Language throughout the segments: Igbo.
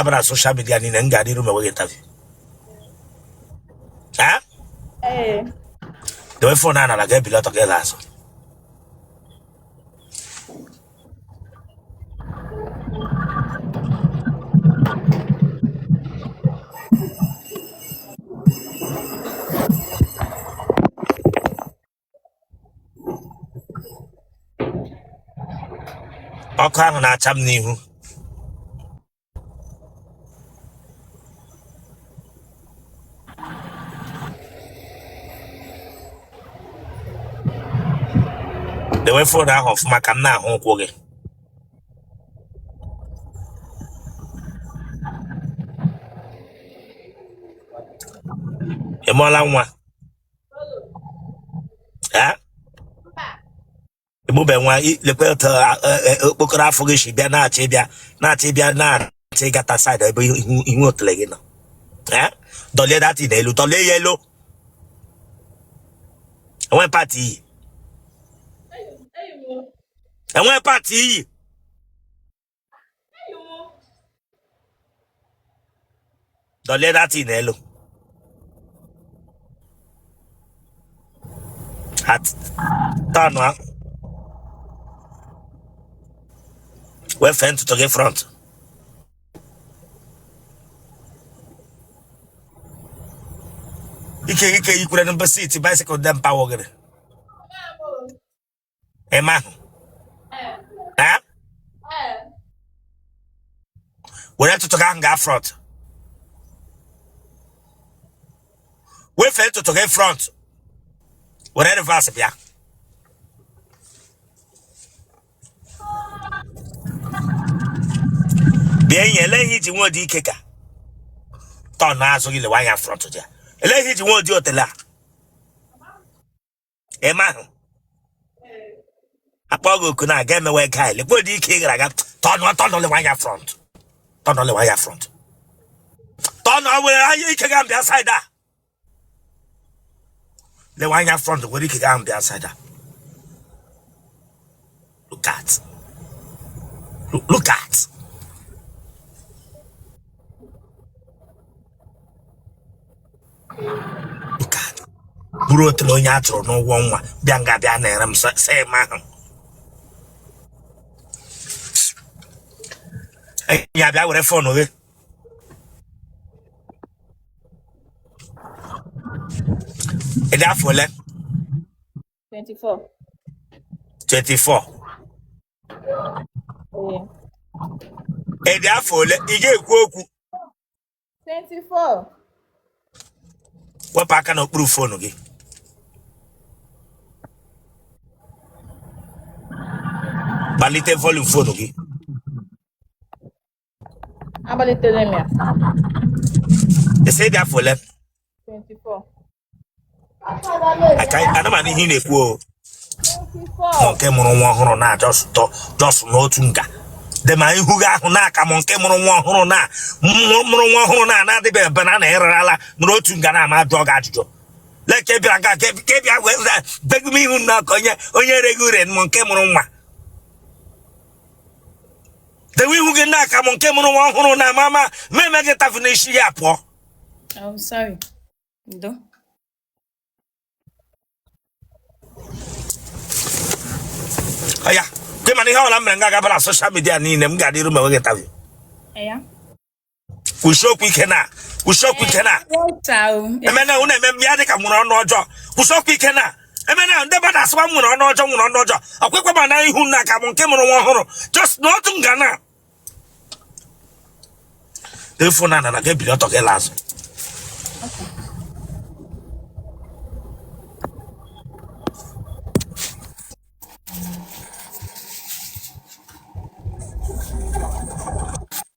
ga-aba na social media niile m ga-adị iru mewe gị interview. Ha? Ee. Dewe phone a n'ala, ga-ebili ọtọ gị azụ. Ọkụ ahụ na-acha m n'ihu. Dewe phone ahụ ọfụma ka m na-ahụ ụkwụ gị. Ị mụọla nwa? Eh? Ị mụbe nwa? Lekwa otu okpokoro afọ gị si bịa na-achọ ịbịa na-achọ ịbịa na-achọ ịgata side ebe ihu ihu otele gị nọ. Eh? Dọlie that thing elu, dọlie ya elu. Enwe pant i yi? Enwe pant i yi? Dọlie that thing elu. At tọnụ ahụ. Wefee ntutu gị front. Ike ike yikwere na seat bicycle dị mpa wọgịrị. Ị mahụ? Eh? Were ntutu gị ahụ gaa front. Wefee ntutu gị front. Were reverse bịa. Bịa enyi, ele ihe i ji nwee ụdị ike ka turn azụ gị lewe anya front dị ya. Ele ihe i ji nwee ụdị otele a? Ị mahụ? Akpọ gị oku na-aga emewe gaa, lekwa ụdị ike ị gara aga. Turn, turn, lewe anya front. Turn, lewe anya front. Turn, were anya ike ga bịa side a. Lewe anya front, were ike ga bịa side a. Look at. Look at. Look at. Buru otele onye a chụrụ n'ụgwọ nwa bịa nga bịa na-ere m sị mahụ. Enyi ya bịa were phone gị. Ị dị afọ ole? 24. 24. Ee. Ị dị afọ ole? Ị ga-ekwu okwu. 24. Wepụ aka n'okpuru phone gị. Gbalite volume phone gị. Agbalitere m ya. Ị sị ị dị afọ ole? 24. Aka ana m anụ ihe ị na-ekwu o. 24. Ma nke mụrụ nwa ọhụrụ na just just n'otu nga dị ma ihu gị ahụ na-aka m nke mụrụ nwa ọhụrụ na mụrụ nwa ọhụrụ na na-adịbe ebe na na-ererala n'otu nga na-ama jụọ gị ajụjụ leke bịara nga ke bịa wee begum ihu na ka onye onye reghị ure m nke mụrụ nwa dewe ihu gị na-aka m nke mụrụ nwa ọhụrụ na ama ama ma eme gị tafụ n'isi ya pụọ. Oh, sorry. Ndo. Ọya kwe mana ihe ọbụla m mere nga agaba na social media niile m ga-adị iru ma nweghị interview. Ya. Kwusie okwu ike na kwusie okwu ike na emena unu eme m ya dị ka m nwere ọnụ ọjọọ. Kwusie okwu ike na emena ndị mmadụ asịwa m nwere ọnụ ọjọọ, nwere ọnụ ọjọọ. Ọkwekwa ma na ihu na ka m nke mụrụ nwa ọhụrụ just n'otu nga na efu na na ga ebili ọtọ gị la azụ.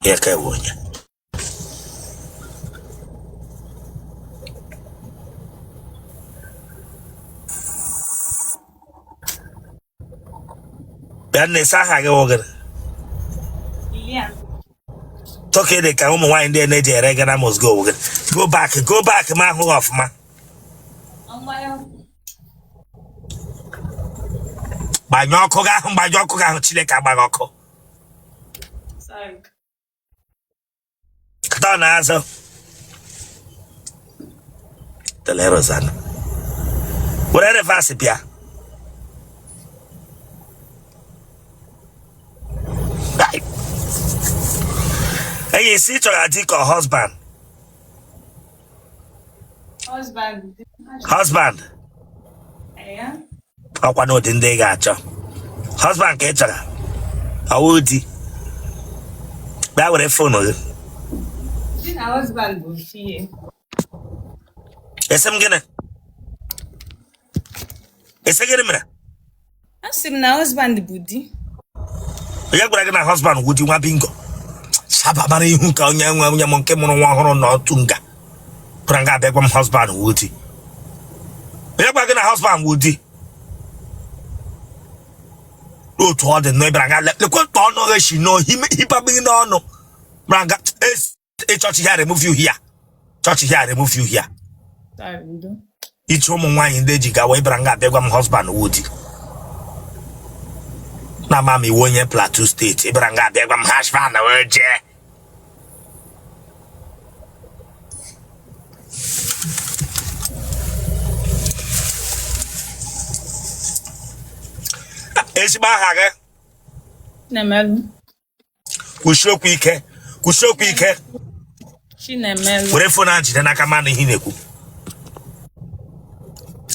Ya ka ewe onye bịa nne, sị aha gị wụ gịnị? Lilian. Tọka dị ka ụmụ nwaanyị ndị a na-eji ere Ghana must go wụ gịnị? Go back, go back, ma ahụghị ọfụma. Gbanyụọ ọkụ gị ahụ, gbanyụọ ọkụ gị ahụ. Chineke agbaghị ọkụ. Sorry. Turn azụ. Tele Rosanna. Were reverse bịa. Enyi sị ị chọrọ di ka husband? Husband. Husband. Yeah. Ọkwa na ụdị ndị ị ga-achọ. Husband ka ị chọrọ. Ọ wụ di. Bịa were phone gị. Di na husband bụ ofu ihe. Ị sị m gịnị? Ị sị gịnị mere? Asị m na husband bụ di. Onye gwara gị na husband wụ di nwa bingo? Saba mara ihu ka onye nwe onye m nke mụrụ nwa ọhụrụ na otu nga. Pụrụ nga abịa gwa m husband wụ di. Onye gwara gị na husband wụ di? Otu ọ dị nọ ịbịara nga lekwe nta ọnụ gị si nọ hipabịghị n'ọnụ. Bịara nga chọọchị here remove you here. Chọọchị here remove you here. Sorry, ndo. Iche ụmụ nwaanyị ndị eji gawa ịbịara nga abịa gwa m husband wụ di. Na ama m ị wụ onye Plateau State ịbịara nga abịa gwa m husband wee jee. Ezigbo aha gị? Chinemelu. Kwusie okwu ike, kwusie okwu ike. Chinemelu. Were phone ahụ jide n'aka ma ihe ị na-ekwu.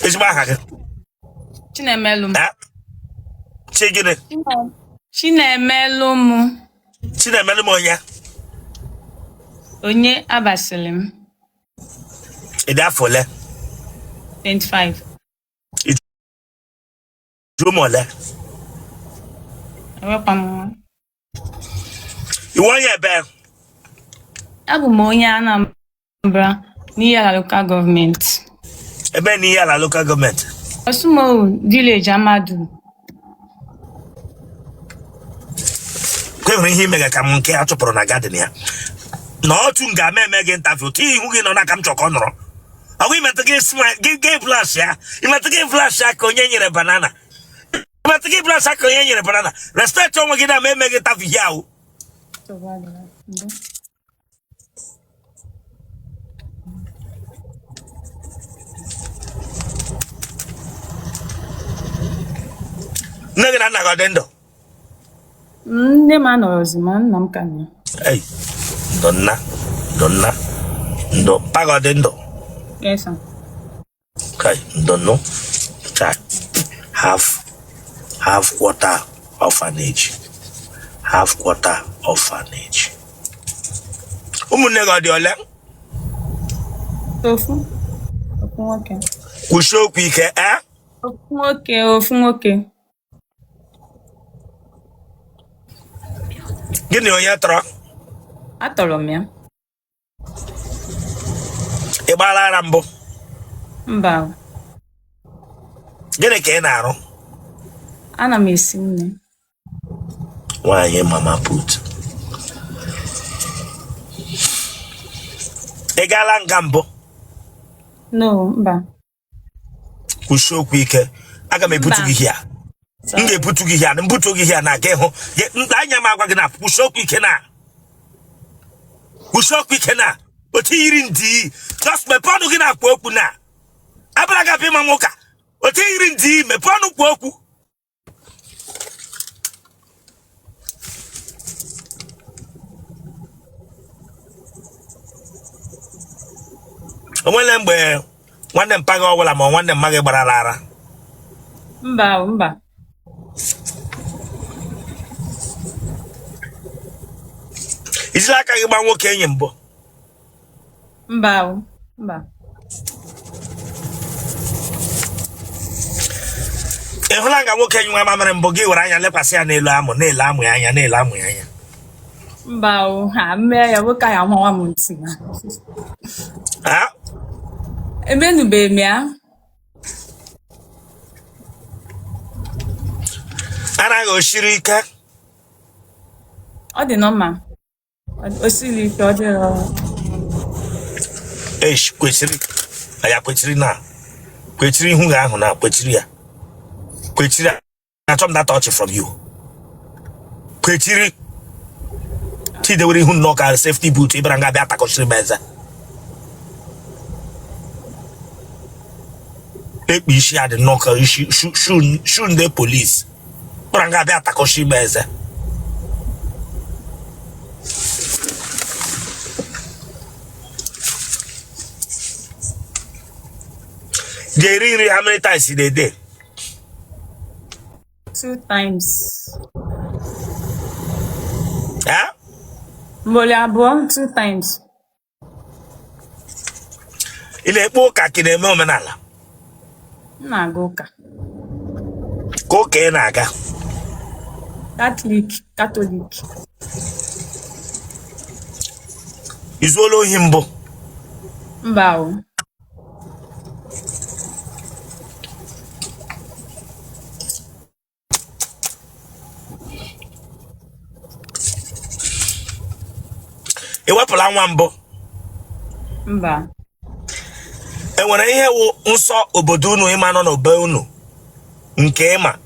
Ezigbo aha gị? Chinemelu. Chi gịnị? Chinemelu m. Chinemelu m onye? Onye abasịrị m. Ị dị afọ ole? 25. Ị ji ụmụ ole? Enwekwa m nwa. Ị wụ onye ebe? Abụ m onye Anambra n'Ihiala Local Government. Ebe n'Ihiala Local Government? Orsumoghu Village, Amadu. Ka e nwere ihe imega ka m nke a chụpụrụ na garden ya na otu m ga-ama eme gị interview otu ihu gị nọ na ka m chọ ka ọ nọrọ ọgwụ imetụ gị gị gị flash ya imetụ gị flash ya ka onye nyere banana imetụ gị flash ya ka onye nyere banana respect onwe gị na ama eme gị interview ya ahụ. Nne gị na nna gị ọ dị ndụ? Nne m anọrọzi ma nna m ka nọ. Ei, ndụ nna, ndụ nna, ndụ mpa gị ọ dị ndụ? Yes, sir. Kai, ndụ nụ. Chai. Half, half quarter orphanage. Half quarter orphanage. Ụmụnne gị ọ dị ole? Ofu. Ofu nwoke. Kwusie okwu ike, eh? Ofu nwoke, ofu nwoke. Gị na onye tọrọ? Atọrọ m ya. Ị gbaala ara mbụ? Mba. Gịnị ka ị na-arụ? Ana m esi nri. Nwaanyị mama put. Ị gaala nga mbụ? No, mba. Kwusie okwu ike. Aga m ebutu gị here. M ga-ebutu gị here. M butu gị here na ga ịhụ. Anya m agwa gị na kwusie okwu ike na. Kwusie okwu ike na. Otu yiri ndị just mepee ọnụ gị na-akwu okwu na. Abịara gị abịa ịma m ụka. Otu yiri ndị mepee ọnụ kwuo okwu. O nwere mgbe nwanne mpa gị ọbụla ma nwanne mma gị gbarala ara? Mba, mba. I jila aka gị gba nwoke enyi mbụ? Mba, mba. Ị hụla nga nwoke nyụwa mamịrị mbụ gị were anya lekwasị ya n'elu amụ na-ele amụ ya anya na-ele amụ ya anya? Mba o, ha mee ya nwoke ahụ amawa m ntị na. Ha? Emenubeghị m ya. Ara gị o shiri ike? Ọ dị normal. O siri ike, ọ dịrọ. Eish, kwesịrị ya kwechiri na kwechiri ihu gị ahụ na kwechiri ya kwechiri achọ m that touch from you kwechiri Tidewere ihu nnọọ ka safety boot ịbara nga bịa takọchiri m eze. Ekpu isi ya dị nnọọ ka isi shoe ndị polisi. Bịara nga bịa takọchiri m eze. Ga-eri nri how many times in a day? Two times. Eh? Ugboro abụọ, two times. Ị na-ekpe ụka ka ị na-eme omenala? M na-aga ụka. Ka ụka ị na-aga? Catholic, Catholic. I zuola ohi mbụ? Mba o. Ị wepụla nwa mbụ? Mba. E nwere ihe wụ nsọ obodo unu ịma nọ n'obe unu nke ịma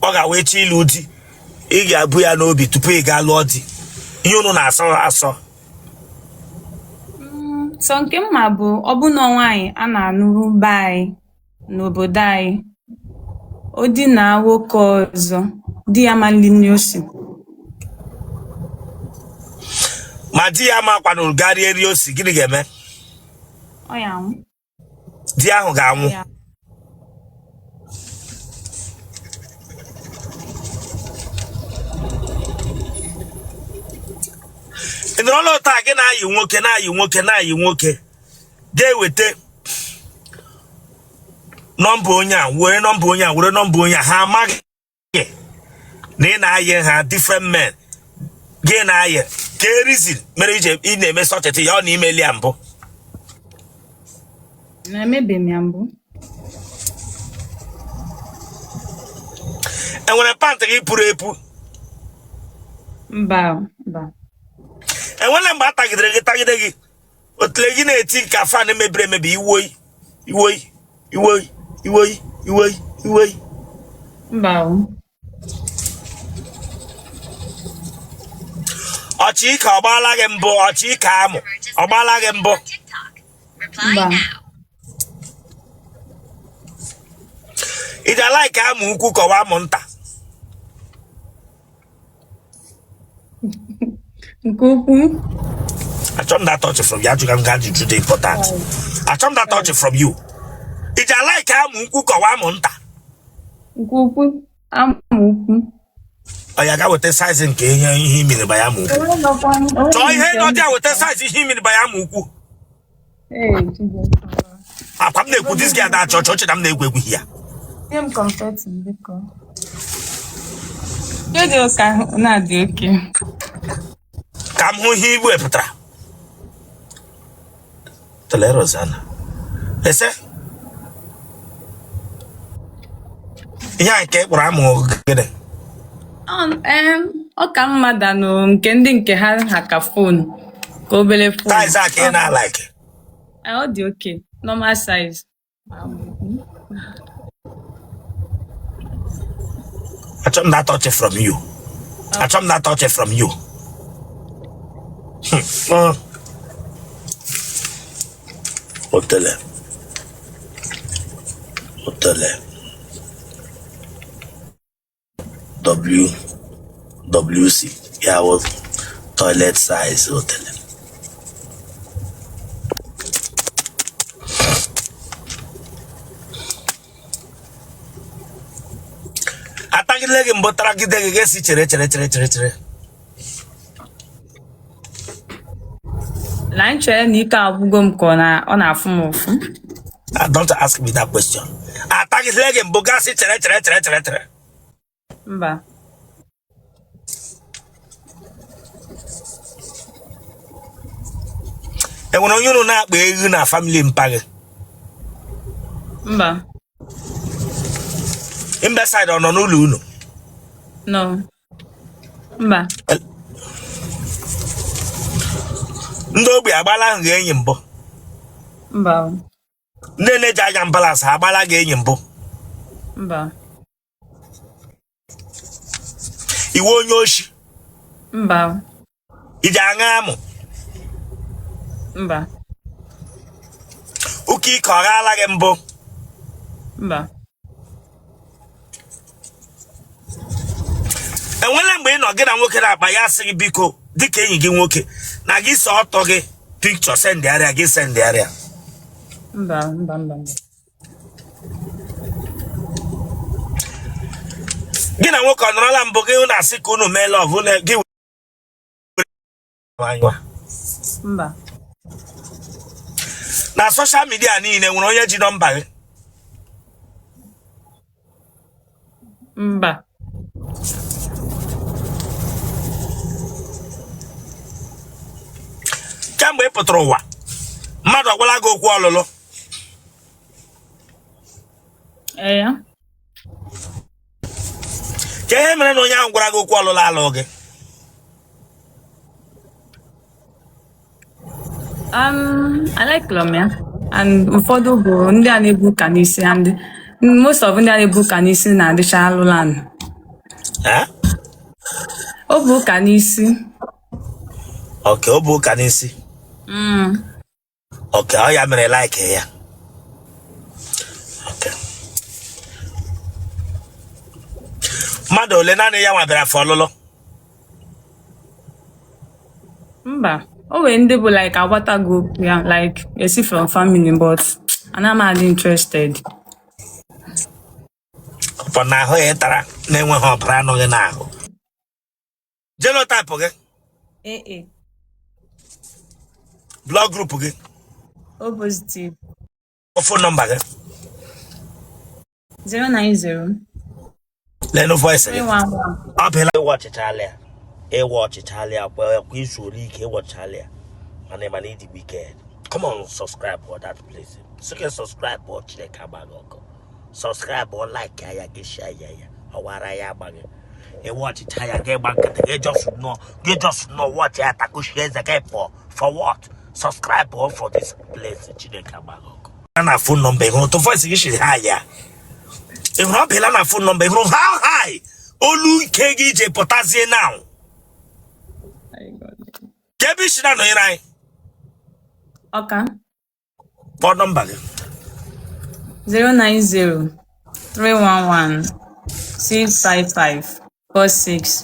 ọ ga-awụ echi ịlụ di ị ga-ebu ya n'obi tupu ị gaa lụọ di ihe unu na-asọ asọ? Sọ nke m ma bụ ọ bụ na nwaanyị a na-anụrụ be anyị n'obodo anyị o dinaa nwoke ọzọ di ya ma nli nri ose. Ma di ya makwanụ gaa rie nri ose, gịnị ga-eme? Ọ ya anwụ. Di ahụ ga-anwụ. Ị nọrọla taa gị na-ayị nwoke na-ayị nwoke na-ayị nwoke ga-eweta nọmba onye a were nọmba onye a were nọmba onye a ha amaghị na ị na-ayị ha different men gị na-ayị ka reason mere ije ị na-eme such a thing ya ọ na imeli ya mbụ? Na-emebeghị m ya mbụ. Enwere pant gị puru epu? Mba, mba. Enwere mgbe a tagidere gị tagide gị otule gị na-eti ka fan mebiri emebi iwoi iwoi iwoi iwoi iwoi iwoi? Mba o. Ọchị ike ọ gbaala gị mbụ? Ọchị ike amụ ọ gbaala gị mbụ? Mba. Ị ji a-like amụ ukwu ka ọ wụ amụ nta? Nke ukwu. Achọ m that touch from you. Ajụga m gị ajụjụ dị important. Achọ m that touch from you. Ị ji a-like amụ ukwu ka ọ wụ amụ nta? Nke ukwu, amụ ukwu. Ọ ya ga weta size nke ihe ihe i mean by amụ ukwu. Chọọ ihe nọ dị a weta size ihe i mean by amụ ukwu. Akwa m na-ekwu this girl da achọ chọọchị na m na-egwu egwu ya. Nye m confetti biko. Kedu ka na-adị oke? Ka m hụ ihe i wepụtara. Tele Rosanna. Ese. Ihe a nke kpọrọ amụ gịnị? Ọ ka mma than nke ndị nke ha ha ka phone ka obere phone. Size a ka ị na-alike. Ọ dị okay, normal size. Achọ m that touch from you. Achọ m that touch from you. Otele. Otele. W WC ya wụ toilet size otele. Atagidele gị mbụ taragide gị ga-esi chere chere chere chere chere. Na m chere na ike agwụgo m ka ọ na-afụ m ụfụ. Ah, don't ask me that question. Atagidele gị mbụ gasị chere chere chere chere chere. Mba. Enwere onye unu na-akpa eghu na family mpa gị? Mba. Imbecile ọ nọ n'ụlọ unu? No. Mba. Ndị ogbi agbala ahụ gị enyi mbụ? Mba. Ndị na-eji anya balance ha agbala gị enyi mbụ? Mba. Ị wụ onye oshi? Mba. I ji aṅa amụ? Mba. Ụka ike ọ ghaala gị mbụ? Mba. Enwela mgbe ị nọ gị na nwoke na-akpa, ya sị gị biko, dịka enyi gị nwoke, na gị see ọtọ gị picture sendịarịa gị, sendịarịa? Mba, mba, mba, mba. Gị na nwoke ọ nọrọla mbụ, gị na-asị ka unu mee love gị were Mba. Na social media niile, nwere onye ji nọmba gị? Mba. Kemgbe ị pụtara ụwa, mmadụ ọ gwala gị okwu ọlụlụ? Ee ya. Ka ihe mere na onye ahụ gwara gị okwu ọlụlụ alụ gị? I like ya. And ụfọdụ bụ ndị a na-ebu ụka n'isi, and most of ndị a na-ebu ụka n'isi na-adịcha alụla anụ. Eh? O bu ụka n'isi. Okay, o bu ụka n'isi. Okay, ọ ya mere like ya. Okay. Mmadụ ole naanị ya nwa bịara for ọlụlụ? Mba. O nwere ndị bụ like agbatago okwu ya, like esi from family, but ana m adị interested. Pọ na ahụ ya tara na-enweghị ọbara anọghị n'ahụ. Genotype gị? AA. Blood group gị? O positive. Phone number gị? 090 Lenu voice gị. 311. Ọ bịala ịwọchịchala ya, ịwọchịchala ya kwa kwa izu ole ike ịwọchịchala ya, mana ịdị wicked. Come on, subscribe for that place. Sị gị subscribe ọ, Chineke agbaghị ọkụ. Subscribe ọ, like ya, gị share ya, ya ọwara ya agbaghị. Ịwọchịcha ya, gị gba nkịtị, gị just nọ, gị just nọ watch ya, takushie eze gị pụọ. For what? Subscribe ọ for this place. Chineke agbaghị ọkụ. Na phone number, ị hụrụ otu voice gị siri high ya? Ị hụrụ ọ bịala na phone number, ị hụrụ how high olu ike gị ji pụtazie now? Ka ebe isi na-anọnyere anyị? Ọka. Kpọọ nọmba gị. 090 311 655 46.